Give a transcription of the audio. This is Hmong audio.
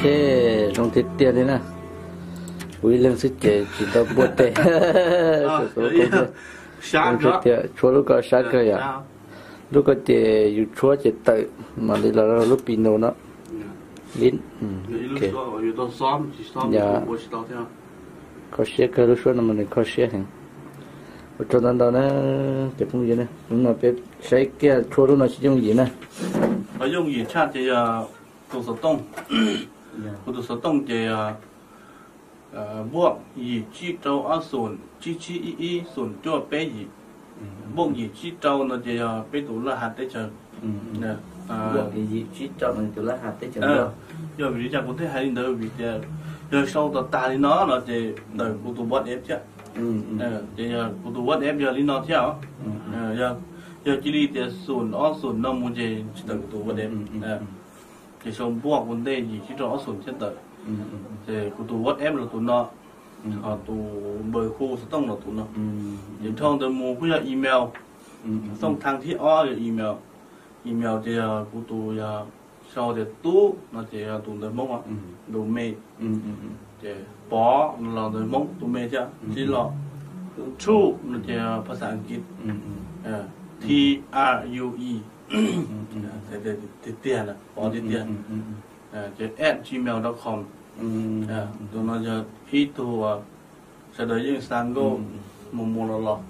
Ces zoo tiag tiag li na. Kuv ib leeg xwb ces tsis tau npuaj teg. Zoo tiag tiag, tshuab lub ko sab kawg yom. Lub ko ces yus tshuab ces tawm mam li los lub pis nus no. Li, ok. Yog, Kho siab kawg, lub suab no mas nws kho siab heev. Ua tsaug ntau ntau na cov phooj ywg na, hnub no peb saib kiag tshuab lub no seb yooj yim na. Qhov yooj yim tshaj ces yog tus xov tooj. Kuv tus xov tooj ces yog npuaj yim tsib rau ob xoom tsib tsib ib ib xoom cuaj peb yim. Npuaj yim tsib rau no ces yog peb tus laj hav teb chaws. Yim tsib rau no tus laj hav teb chaws. Yog vim li cas kuv thiaj hais li ntawd? Vim tias yog sau tas tas li no no ces tawm kuv tus WhatsApp thiab. Ces yog kuv tus WhatsApp yog li no thiab os. Yog cia li tias xoom ob xoom no mus ces tsis tawm kuv tus WhatsApp. Ces sau npuaj ua ntej yim tsib rau ob xoom thiab tawm. Ces kuv tus WhatsApp los tus no, ho tus npawb hu xov tooj los tus no. Ces dhau ntawd mus kuj yog email. Xov tooj thaj thib ob yog email. Email ces yog kuv tus yog sau tias tub no ces yog tus ntawv Hmoob, tus me. Ces pov no los ntawv Hmoob, tus me thiab, tsis los. True no ces phas xas Askiv, T R U E. Tiag tiag na, pov tiag tiag. Ces at gmail dot com. Tus no yog ib tug sawv daws yeej xa nkauj mus mus los los.